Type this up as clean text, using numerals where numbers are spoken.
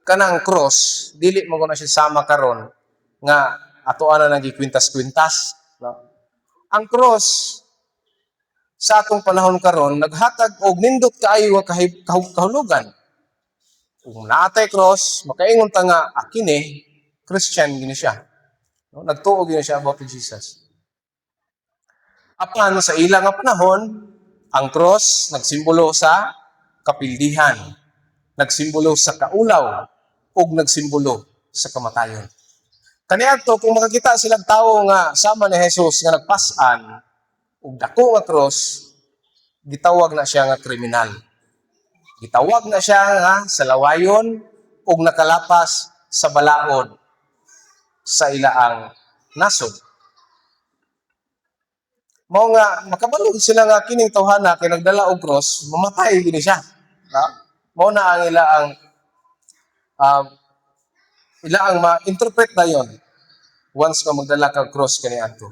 Kanang cross, dili mo na siya sama karon nga ato ana nang gikwintas-kwintas, no? Ang cross sa atong panahon karon naghatag og nindot kaayo nga kahulugan. Kung naa tay cross, makaingon ta nga kini Christian gini siya. No? Nagtuo gini siya about Jesus. Apan sa ilang nga panahon, ang cross nagsimbolo sa kapildihan, nagsimbolo sa kaulaw, ug nagsimbolo sa kamatayon. Kaniadto, kung makakita silang tao nga sama ni Jesus nga nagpas-an og dako nga cross, gitawag na siya nga kriminal. Gitawag na siya nga salawayon ug nakalapas sa balaod sa ilaang nasod. Mao nga makabalo sila nga kining tawhana kay nagdala og cross, mamatay gini siya. No? Mao na ang ila ang ma-interpret na yon once nga magdala kag cross kaniadto.